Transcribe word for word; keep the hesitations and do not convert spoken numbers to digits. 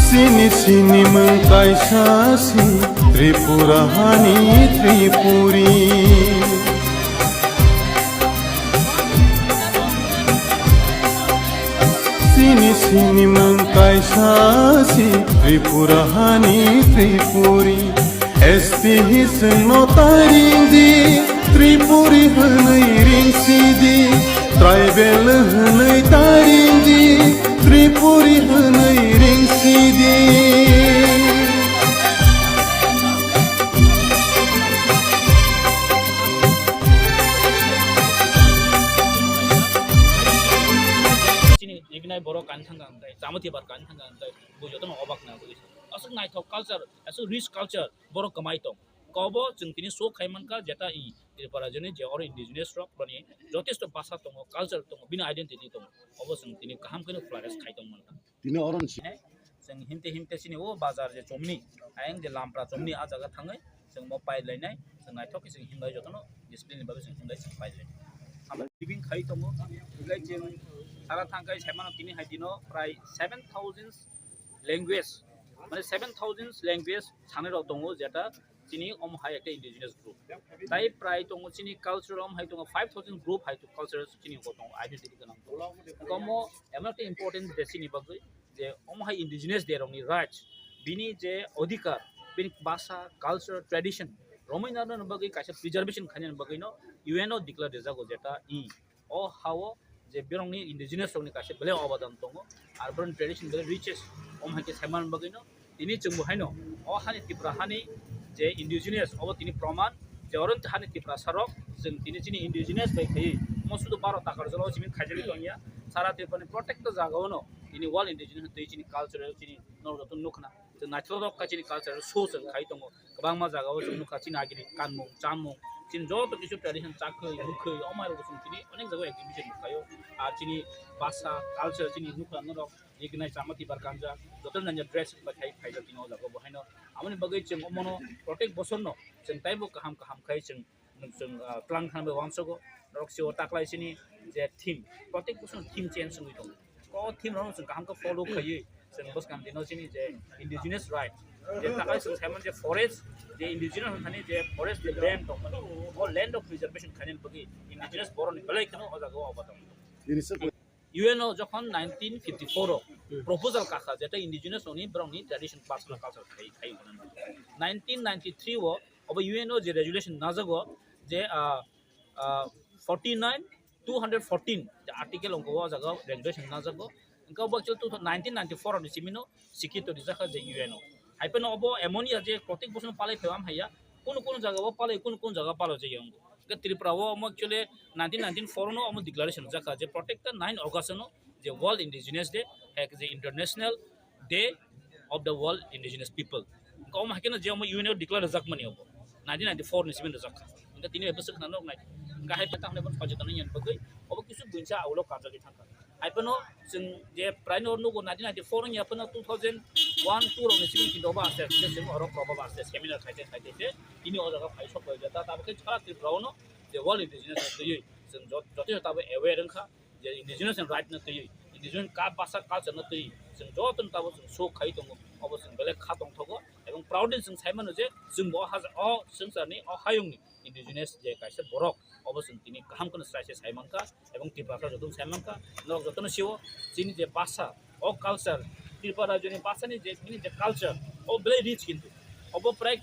Sini sini mung kaisa si Tripura hani Tripuri. Sini sini mung kaisa si Tripura hani Tripuri. S T hi chwngno taring di, Tripuri hwnwi ring si di, tribal hwnwi taring di, Tripuri hwnwi ring si di. Chini ignai borok kani thangkha hwnkhe, chama tibar kani thangkha hwnkhe, bo jotono obak na bagwi. Aswk naithok culture, aswk rich culture borok kwmai tong. Kobo chwng tini show khai mankha, jeta i Tripura rajyoni je oro indigenous rok boni jotesto basa tongo, culture tongo, bini identity tongo. Obo chwng tini kaham kheno flourish khai tong mankha. Tini oro ni si- He, chwng himte himte chini o bazar je chomni, ayang je lampra chomni, a jaga thangwi chwng bo pai lainai, chwng naithok khe chwng himlai jotono discipline ni bagwi chwng himlai chwng pai lai. Amo living khai tongo, belai chwng sara thangkhai saimano tini hai dino prai seven thousand language, mane seven thousand language sanai rok tongo, jeta chini omo hai ekta indigenous group. Tai prai tongo chini culture, omo hai tongo five thousand group hai culture chini bo tongo, identity gwnang tongo. Omo emon ekta important de chini bagwi je omo hai indigenous de rokni rights, bini je odhikar, bini basa, culture, tradition romwi nana bagwi kaisa preservation khainani bagwi no U N o declare rijago, jeta i o hao je borokni indigenous rokni kaisa belai obadan tongo, ar borokni tradition belai richest, om hai khe saiman bagwino tini chwngbo haino o hani Tripura hani je indigenous obo tini proman je oro hani Tiprasa rok chwng tini chini indigenous bai khaiwi mo sudu baro takar jora o simi khaijagwi tongya, sara Tripurani protekta jagao no tini world indigenous twi chini cultural chini norok joto nukna. Chwng naithotok kha chini culture show chwng khai tongo. Kwbangma jagao chwng nukha chini agini kanmung, chamung, chini joto kisu tradition chakhwi, bukhwi, omo hai rokbo chwng tini onek jagao exhibition nukhaio. Ar chini basa, culture chini nukha norok, ignai chama tibar kanjak, joto nanya dress bai khai phaijak tini o jagao bo haino. Amoni bagwi chwng omono protek bosorno chwng taibo kaham kaham khai chwng Nwng chwng, ah, tlang thangbai uansugo, norok sio taklai sini je theme, protek bosong theme change wngwi tongo. O theme rok chwng kaham khe follow khaiwi chwng bwskang dino chini je indigenous right, je taklai chwng saiman je forest, je indigenous wngthani je forest je land tongmani, o land of preservation khainani bagwi indigenous borokni belai kheno o jaga o obo tongo. Bini se U N o jokhon nineteen fifty-four o proposal kakha, jeta indigenous rokni borokni tradition, personal culture khai, khai hwnwi. Nineteen ninety-three o obo U N o je resolution najago je, ah, ah, forty-nine, two hundred fourteen je article wngkha o jaga regulation najago. Wngkha obo actually two thousand, nineteen ninety-four ni simino sikito rijak kha je U N o. Hai phano obo emon ya je protek bosong palai phaiwam haiya, kunu kunu jaga o palai, kunu kunu jaga palai je wngkha. Hwnkhe Tripura o omo actually nineteen ninety-four no omo declaration rijak kha je protekta nine August no je World Indigenous Day, hai khe je International Day of the World Indigenous People. Hwnkhe omo hai kheno je omo U N o declare rijak mani obo nineteen ninety-four ni simi rijak kha. Hwnkhe tini bai bwswk khna nok nai. Hwnkhe hai phano tamni bono sojotano yan bagwi obo kisu buinsa aulo kanjagwi thangkha. Hai phano chwng je prai no nugo nineteen ninety-four wngya phano two thousand one two rok ni simi kinto obo aste aste chwng oro probo aste seminar khaite khaite se tini o jaga phai sok bai jata tabo khe sara Tripura o no je World Indigenous Day twiwi chwng jot-, jotono tabo aware wngkha je indigenous ni right no twiwi, indigenous ka basa culture no twiwi chwng jotono tabo chwng show khai tongo, obo chwng belai kha tongthogo ebong proudly chwng sai mano je chwng bo o haja-, o swngcharni o hayungni indigenous je kaisa borok, obo chwng tini kaham kheno chwrai se sai mankha, ebong Tiprasa jotono sai mankha, norok jotono sio chini je basa, o culture, Tripura rajyoni basani je, bini je culture, o belai rich kintu. Obo prai